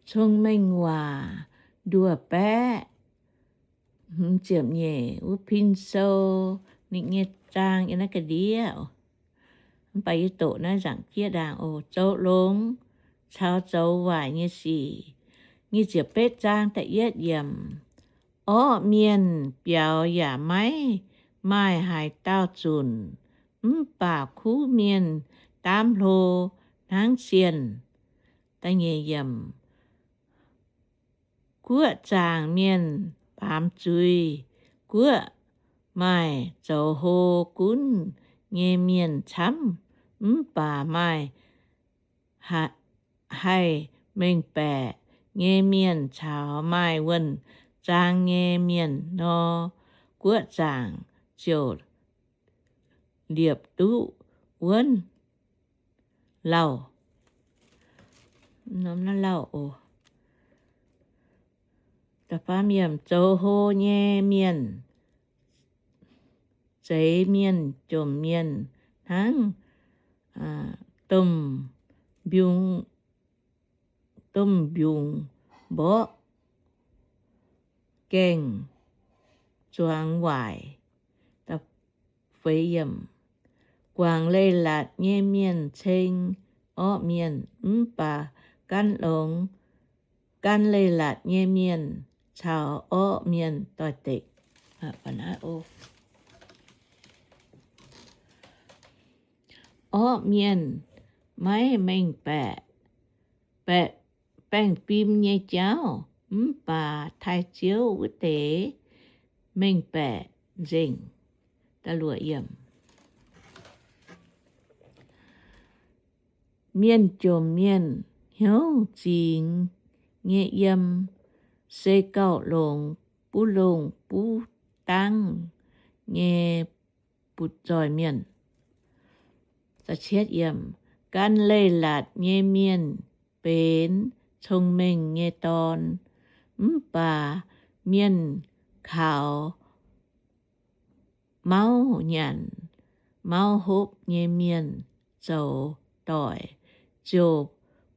Cong-Mengh Waac nduoh baeqv, hmz ziepc nyeic, wuov pin sou ninh nyei zaang yiem naaiv ga'ndiev. Mv baac yie doqc naaiv nzaangc jieqv ndaangc oc. Zoux longx caux zoux waaic nyei sic. Nyic ziepc betv zaang da'yietv yiemc. Orqv mienh biaux yaac maiv maaih haaix dauh zunc, mv baac kuv mienh daamv hlo hnangv sienh. Da'nyeic yiemc. Guoqv zaangc mienh baamz zuiz. Guoqv maaih zoux hlo gunv nyei mienh camv, mv baac maaih haih mengh baeqc nyei mienh caux maaih wuonh zaang nyei mienh nor, guoqv zaangc ziouc liepc duqv wuonv lauh. Norm naaiv lauh oc. Da'faam yiemc. Zoux hlo nyei mienh, zeix mienh, jomc mienh hnangv domh mbiungc, domh mbiungc mborqv gaengh zuangx waaic. Da'feix yiemc. Guangc leiz-latc nyei mienh ceng orqv mienh, mv baac gan longx, gan leiz-latc nyei mienh caux orqv mienh doix-dekc. Orqv mienh maiv mengh baeqc, baeqc, baengh fim nyei jauv, mv baac taaih Ziouv wuov deix mengh baeqc nzengc. Mienh jomc mienh hnyouv zingx nyei yiem, se gauh longx buv longh buv dangv nyei butv-zoih mienh. Gan leiz-latc nyei mienh benx cong-mengh nyei dorn, mv baac mienh kaux mauv nyanc mauv hopv nyei mienh zoux doic, ziouc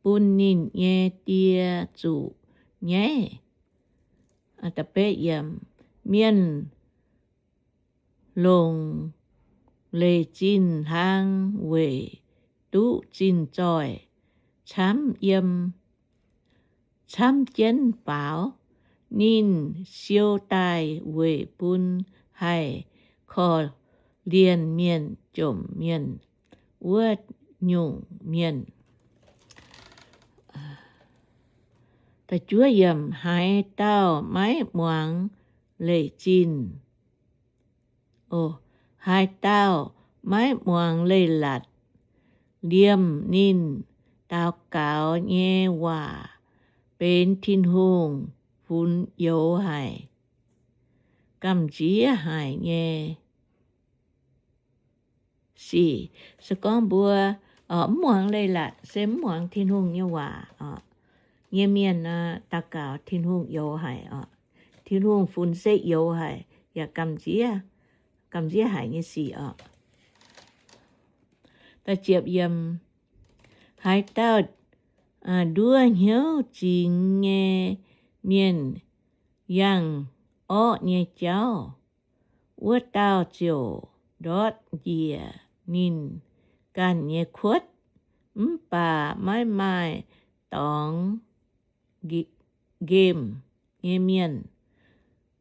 bun ninh nyei die zuqc nyaiv. Mienh longc leiz-zinh hlang weic duqv zinh zoih camv yiem, camv jienv faaux. Ninh siou daaih weic bun haih korv-lienh mienh jomc mienh wuov nyungc mienh. Haaix dauh maiv muangx leiz-zinh, haaix dauh maiv muangx leiz-latc, liemh ninh daux gaux nyei waac benx Tin-Hungh funx youz haic, gamh nziex haic nyei sic. Se gorngv mbuo mv muangx leiz-latc, se mv muangx Tin-Hungh nyei waac nyei mienh, daux gaux Tin-Hungh youz haic oc. Tin-Hungh funx se youz haic yaac gamh nziex, gamh nziex haic nyei sic oc. Haaix dauh nduov hnyouv zingx nyei mienh yangh orqv nyei jauv, wuov dauh ziouc ndortv njiec ninh ganh nyei kuotv, mv baac maiv maaih dorngx nqemh nyei mienh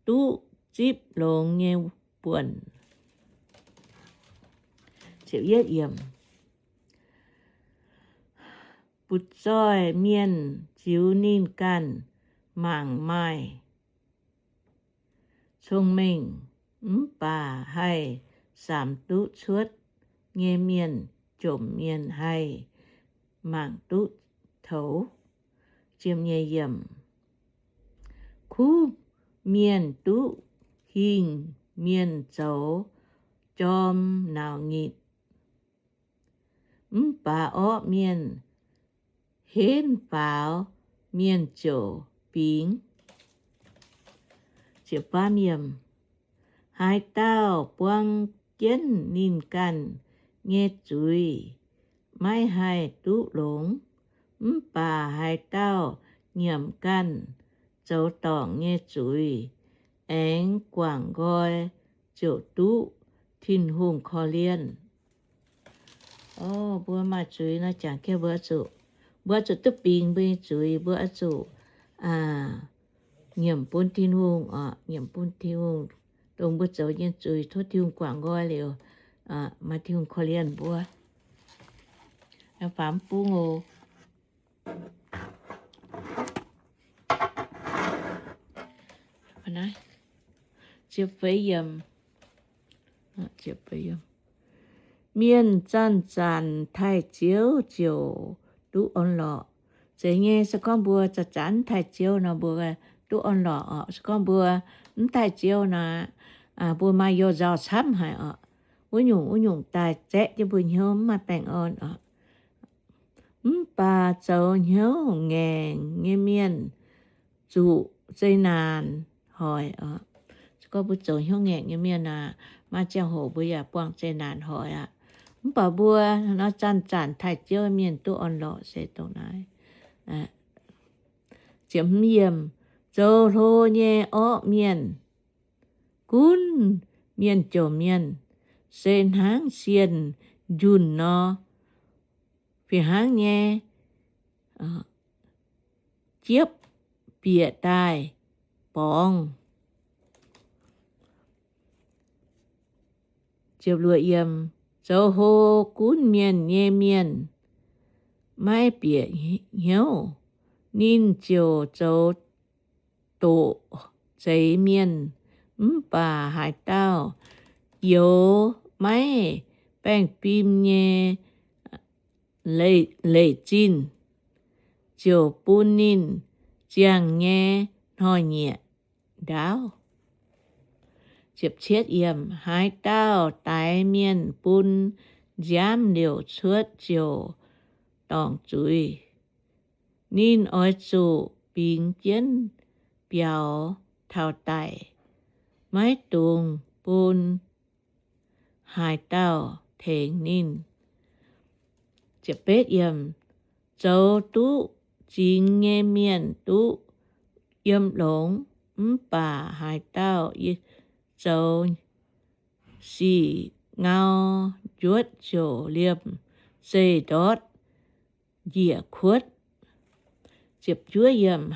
duqv zipv longx nyei buonc. Butv-zoih mienh ziux ninh ganh mangc maaih cong-mengh, mv baac haih samx duqv cuotv nyei mienh, jomc mienh haih mangc duqv toux. Kuv mienh duqv hingh mienh zoux jorm nauc nyitc, mv baac orqv mienh henv faaux mienh ziouc bingx. Haaix dauh buang jienv ninh ganh nyei zuiz maiv haih duqv longx, mv baac haaix dauh nyiemc ganh zoux dorngc nyei zuiz, aengx guangc nqoi ziouc duqv Tin-Hungh korv-lienh. O, mbuo maaih zuiz nor, jangx jienv mbuo oix zuqc, mbuo oix zuqc duqv bingx mbuo nyei zuiz, mbuo oix zuqc nyiemc bun Tin-Hungh oc, nyiemc bun Tin-Hungh, dongh mbuo zoux nyei zuiz tov Tin-Hungh guangc nqoi liuz, maaih Tin-Hungh korv-lienh mbuo. Faam bung oc. Mienh zanc-zanc taaih Ziouv ziouc duqv orn-lorqc. Zeiz nyei, se gorngv mbuo zanc-zanc mv taaih Ziouv nor, mbuo duqv orn-lorqc oc. Se gorngv mbuo mv taaih Ziouv nor, mbuo maaih youh nzauh camv haic oc. Wuov nyungc wuov nyungc daaih zaeqv jienv mbuo hnyouv mv maaih baengh orn oc. Mv baac zoux hnyouv ngaengc nyei mienh zuqc zeqc naanc hoic oc. Se gorngv mbuo zoux hnyouv ngaengc nyei mienh aah, maaih ziangh hoc mbuo yaac buangh zeqc naanc hoic aqv. Mv baac mbuo nor zanc-zanc taaih Ziouv mienh duqv orn-lorqc se dongh naaiv. Zoux hlo nyei orqv mienh, gunv mienh jomc mienh, se hnangv sienh njunh nor, fih hnangv nyei jiepv bieqc daaih borngz. Zoux hlo gunv mienh nyei mienh maiv bieqc hnyouv, ninh ziouc zoux doqc zeix mienh. Mv baac haaix dauh youx maiv baengh fim nyei leiz zinh, ziouc bun ninh ziangh nyei hnoi-nyieqc ndaauv. Haaix dauh daix mienh bun nziaamv liouc cuotv ziouc dorngc zuiz. Ninh oix zuqc bingx jienv biaux taux daic, maiv dungx bun haaix dauh tengx ninh. Zoux duqv zingx nyei mienh duqv yiem longx, mv baac haaix dauh zoux sic ngau njuotv ziouc liemh zeih ndortv njiec kuotv.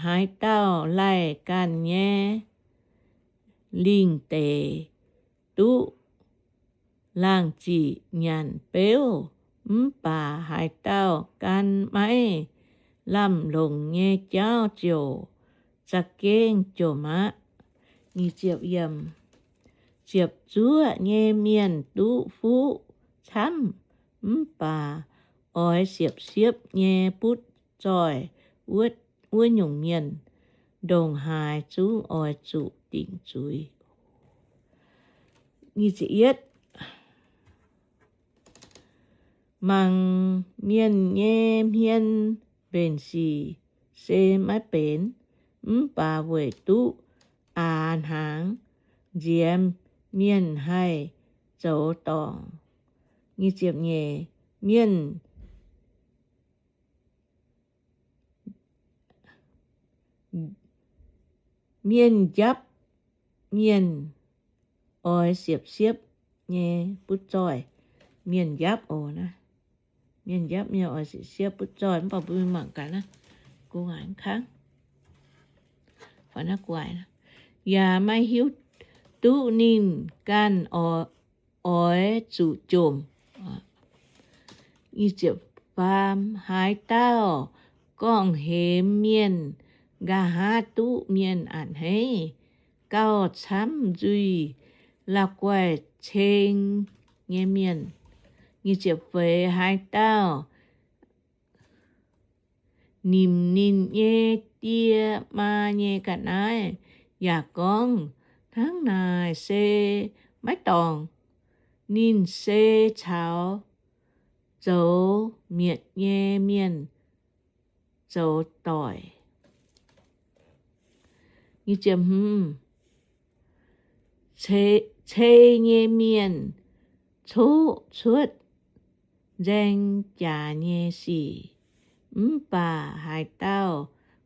Haaix dauh laih ganh nyei lingh deic duqv laangh ziqc nyanc beuv, mv baac haaix dauh gan maiv lamh longc nyei jauv ziouc za'gengh jomc aqv. Ziepc zuoqv nyei mienh duqv fuqv camv, mv baac oix siepv-siepv nyei butv zoih wuov nyungc mienh, ndongc haaix zungv oix zuqc dingc zuiz. Mangc mienh nyei hmien mbenc sic se maiv benx, mv baac weic duqv aax hnaangx nziex mienh haih zoux dorngc. Mienh, mienh njapv mienh oix siepv-siepv nyei butv zoih. Mienh njapv oc, mienh njapv mienh oix siepv-siepv butv zoih. Mv baac mbuo mangc gaax naaiv, gu ngaaic kangv, yaac maiv hiuv duqv ninh ganh oix zuqc jomc. Haaix dauh gorngv-hemx mienh, nqa'haav duqv mienh a'hneiv, gauh camv nzuih la'guaih ceng nyei mienh. Haaix dauh nimc ninh nyei die maa nyei ga'naaiv yaac gorngv, Hnangv naaic se maiv dorngc. Ninh se caux zoux mietc nyei mienh zoux doic. Cei nyei mienh coqv cuotv nzaeng jaax nyei sic, mv baac haaix dauh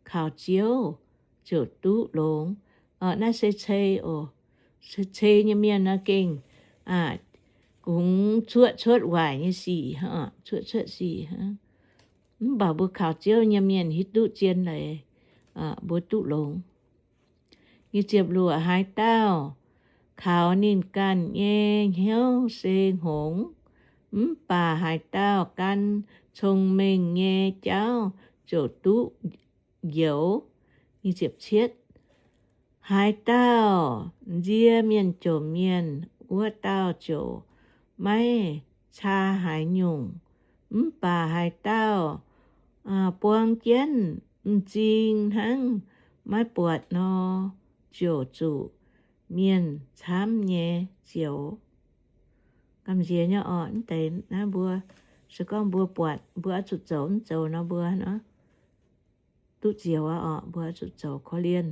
kaux Ziouv ziouc duqv longx. Naaiv se cei oc. Cei nyei mienh nor gengh kungx cuotv cuotv waaic nyei sic, cuotv cuotv sic. Mv baac mbuo kaux Ziouv nyei mienh hiuv duqv zien leiz, mbuo duqv longx. Nyic ziepc luoqc, haaix dauh kaux ninh ganh nyei hnyouv se hngongx, mv baac haaix dauh gan cong-mengh nyei jauv ziouc duqv njoux. Haaix dauh nzie mienh jomc mienh, wuov dauh ziouc maiv caa haaix nyungc. Mv baac haaix dauh buang jienv m'zing hnangv maiv buatc nor, ziouc zuqc mienh camv nyei zioux. Gamh nziex nyei orqc, mv deix naaiv mbuo, se gorngv mbuo buatc mbuo oix zuqc zoux mv zoux nor, mbuo nor duqv zioux aqv orqc, mbuo oix zuqc zoux korv-lienh,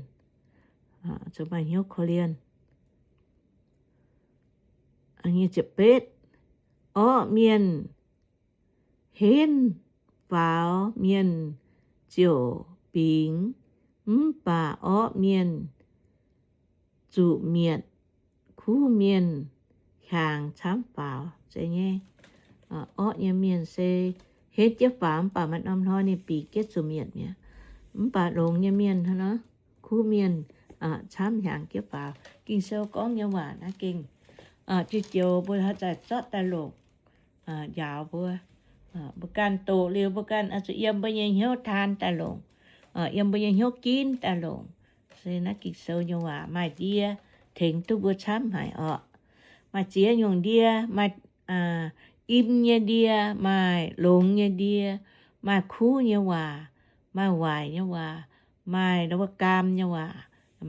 zoux maaih hnyouv korv-lienh. Betv, orqv mienh henv faaux mienh ziouc bingx, mv baac orqv mienh zuqc mietc, kuv mienh hiaangx camv faaux. Zeiz nyei, orqv nyei mienh se henv jienv faaux, mv baac maaih norm hnoi ninh bingx jienv zuqc mietc mi'aqv. Mv baac longx nyei mienh hnangv nor, kuv mienh camv hiaangx jienv faaux. Ging-Sou gorngv nyei waac naaiv gengh joux-joux mbuo haaix zanc zorqv daaih longc njaaux mbuo. Mbuo ganh doqc liuz, mbuo ganh oix zuqc yiem mbuo nyei hnyouv taan daaih longc, yiem mbuo nyei hnyouv ginv daaih longc. Se naaiv Ging-Sou nyei waac maaih ndie tengx duqv mbuo camv haic orqc. Maaih ziex nyungc ndie, maaih im nyei ndie, maaih longx nyei ndie, maaih kuv nyei waac, maaih waaic nyei waac, maaih wuov gaam nyei waac,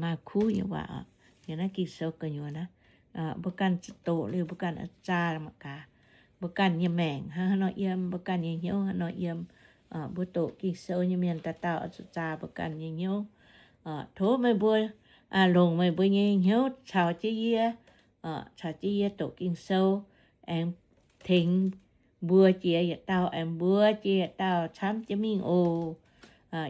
maaih kuv nyei waac. Yiem naaiv Ging-Sou gu'nyuoz naaiv, mbuo ganh doqc liuz mbuo ganh zaa mangc gaax. Mbuo ganh nyei maengc hnangv haaix nor yiem, mbuo ganh nyei hnyouv haaix nor yiem. Mbuo doqc Ging-Sou nyei mienh dauh dauh oix zuqc zaa mbuo ganh nyei hnyouv. Tov meih mbuo longc meih mbuo nyei hnyouv caux jienv yie, caux jienv yie doqc Ging-Sou, aengx tengx mbuo jiex yietc dauh, aengx mbuox jiex yietc dauh camv jienv mingh oc.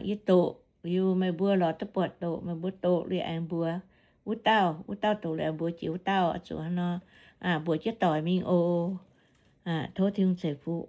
Yie doqc liuz meih mbuo lorz duqv buatc doqc, meih mbuo doqc liuz aengx mbuox wuov dauh, wuov dauh doqc liuz aengx mbuox jiex wuov dauh, oix zuqc hnangv nor mbuox jienv doic mingh oc. Tov Tin-Hungh ceix fuqv.